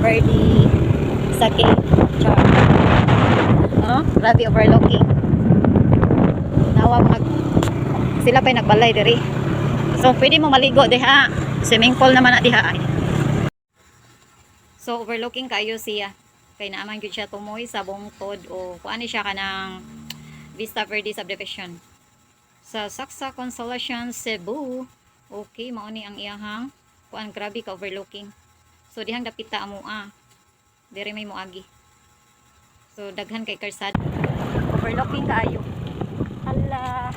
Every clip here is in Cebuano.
Verde sa Cape Char. Oh, grabe overlooking. Nawag mag sila pa'y nagbalay diri. So pwede mo maligo diha. Swimming pool naman na diha ay. So overlooking kayo siya. Kay naaman gyud siya tumoy sa bungtod o kuan ni siya kanang Vista Verde Subdivision. Sa Saksa Consolacion, Cebu. Okay, mao ni ang iyahang kuan, grabe ka overlooking. So dihang dapita amo ah. Diri may moagi. So daghan kay karsada. Overlooking kaayo. Hala,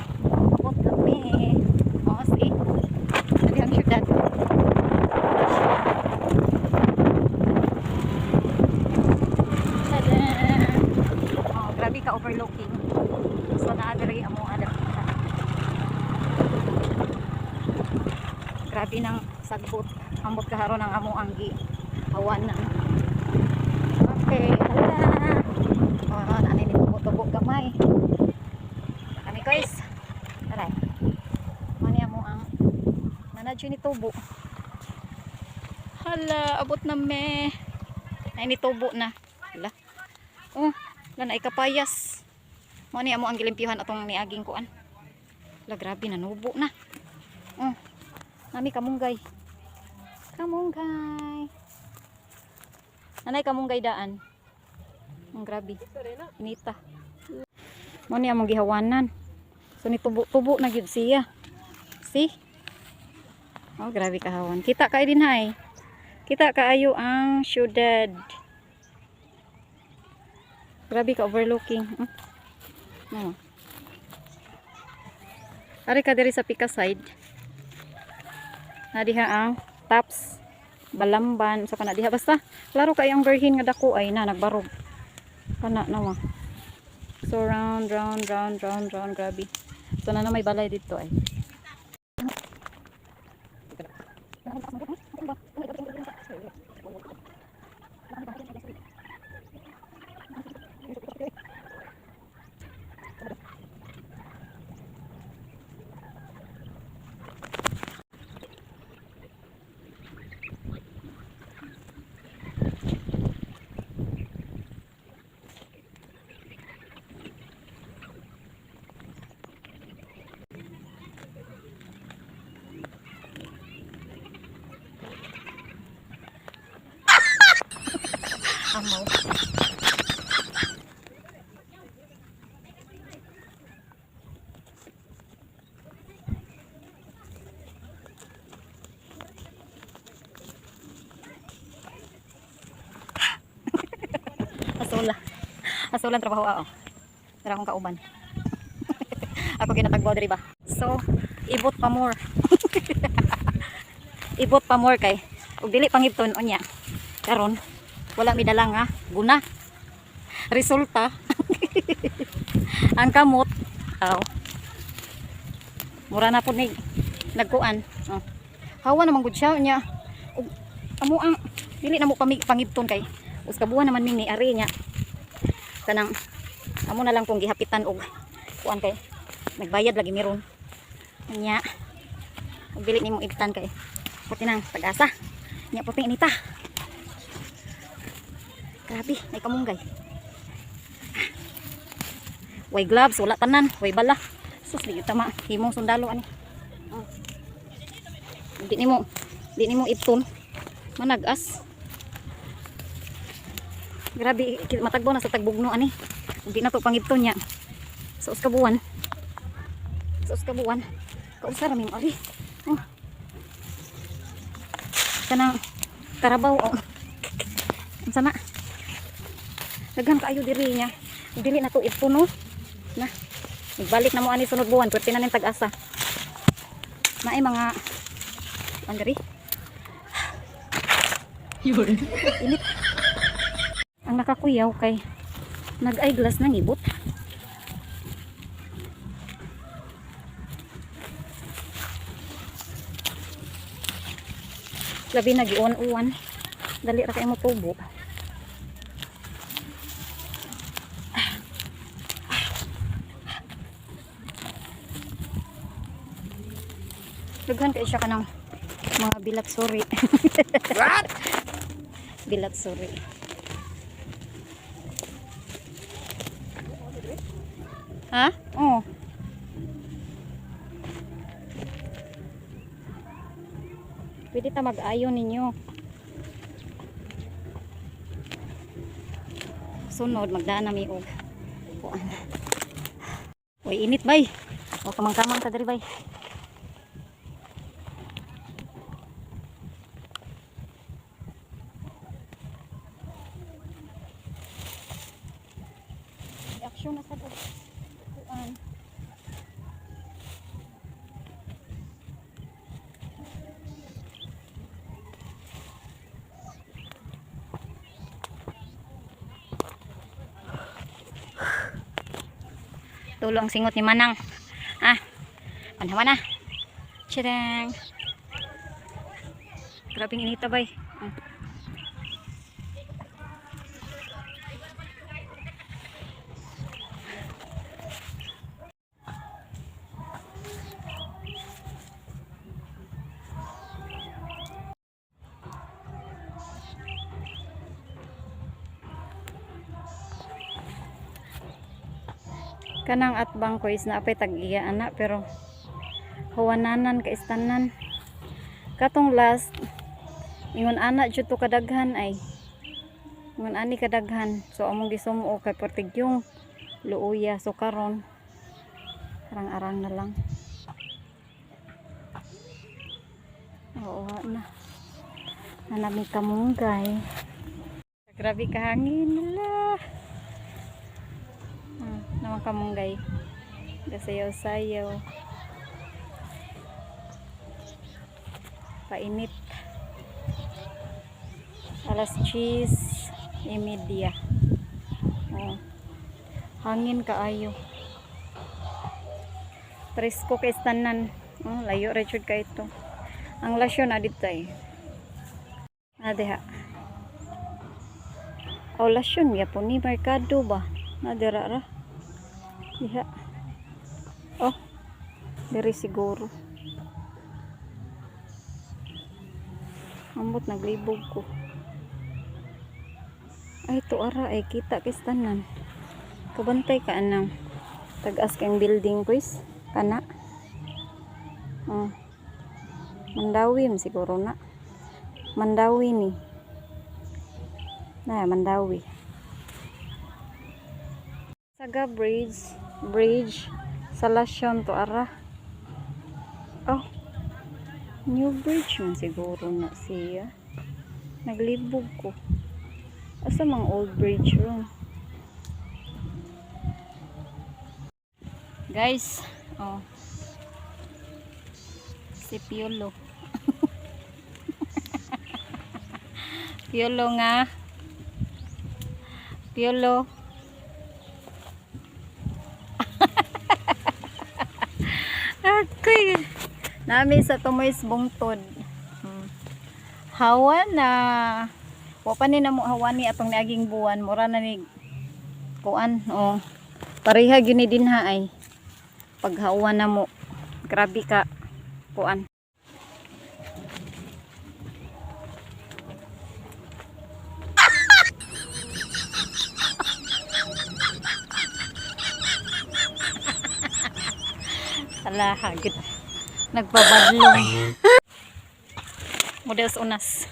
abot kami. Oh, see. Dihang syudad. Tada! Oh, grabe ka overlooking. So naa diri amo dapita. Grabe nang sagbot. Ambot kaharon ang amo ang gi hawanan. Okay, hala. Oh, naa ni tubo-tubo gamay. Kami, guys. Aray. Mao ni amo ang nanadyo ni tubo. Hala, abot na me. Ay ni tubo na. Hala. Oh, wala na ikapayas. Mao ni amo ang gilimpyuhan atong niaging kuan. Hala, grabe nanubo na. Oh. Nami kamunggay. Kamunggay. Nanay kamunggay daan. Ang grabe. Inita. Mao ni among gihawanan. So ni tubo-tubo na gyud siya. See? Oh, grabe kahawan. Kita kay din hay. Kita kaayo ang syudad. Grabe ka overlooking. Oh. Ari ka diri sa pika side. Na diha ang tops Balamban sa kana diha, basta klaro kay ang birhen nga dako ay na nagbarog. Kana na. So round round round round round, grabe. So na may balay dito ay. Amaw. Asola. Asola ang trabaho ako. Tara akong kauban. Ako ginatagbo diri ba. So, ibot pa more. Ibot pa more kay ug dili pangibton unya. Karon wala mi dala nga guna. Resulta ang kamot aw mura na pud ni nagkuan. Oh. Hawa naman gud siya nya. Ug amo ang dili na mo pangibton kay us ka buwan naman ming ni ari nya. Kanang amo na lang kung gihapitan og kuan kay nagbayad lagi meron. Nya. Ug dili nimo ibtan kay puti nang tag-asa. Nya puti nita. Grabe, may kamunggay. Way gloves, wala tanan, way bala. Sus, di tama. Himong sundalo ani. Oh. Di nimo ibton. Managas. Grabe, matagbo na sa tagbugno ani. Di na to pangibton niya. Sa uska buwan. Sa uska buwan. Kausa ra mi ari. Oh. Kanang karabaw oh. Unsa na? Daghan kaayo diri niya. Dili na to ibton, no. Na. Nagbalik na mo ani sunod buwan, pwerte na ning tag-asa. Naay mga ang diri. Init. Ang nakakuyaw kay nag-eyeglass ng ibot. Labi na giuwan-uwan. Dali ra kay mo tubo. Daghan kay siya kanang mga bilat, sorry. What? Bilat, sorry. Ha? Oh. Pwede ta mag-ayo ninyo. Sunod magdaan na mi og kuan. Uy, init bay. O kamang-kamang ta diri, bay. Action na sa kuan. Tulo ang singot ni Manang. Ah, panhawa na. Tiyadang. Grabing inita, bay. Ah. Kanang atbang ko is naapay tag-iya ana, pero huwananan ka istanan. Katong last, ingon ana jud to kadaghan ay. Ingon ani kadaghan. So among gisumo kay pertigyong luuya, so karon arang-arang na lang. Oo na. Nanami kamunggay. Grabe kahangin nila. Ah, naman kamunggay. Gasayaw-sayaw. Painit. Alas 10:30. Oh. Hangin kaayo. Presko kay tanan. Oh, layo Richard kay ito. Ang lasyon na dito eh. Ah, diha. Oh, lasyon gyapon ni merkado ba? Na dira ra. Diha. Oh. Diri siguro. Ambot naglibog ko. Ay, to ara ay kita kay tanan. Kabantay ka anang tag-as kang building quiz kana. Oh. Mandawi man siguro na. Mandawi ni. Na Mandawi. Saga Bridge, bridge sa Lasyon to ara. Oh. New bridge man siguro na siya. Naglibog ko. Asa mang old bridge ron? Guys, oh. Si Piolo. Piolo nga. Piolo. Okay. Nami sa Tumoy's Bungtod. Hawa na. Wa pa ni namo hawa ni atong niaging buwan. Mura na ni kuan. Oh. Pareha gyud ni dinha ay. Paghawa na mo. Grabe ka kuan. Ala, hagit. Nagpabadlong. Models unas.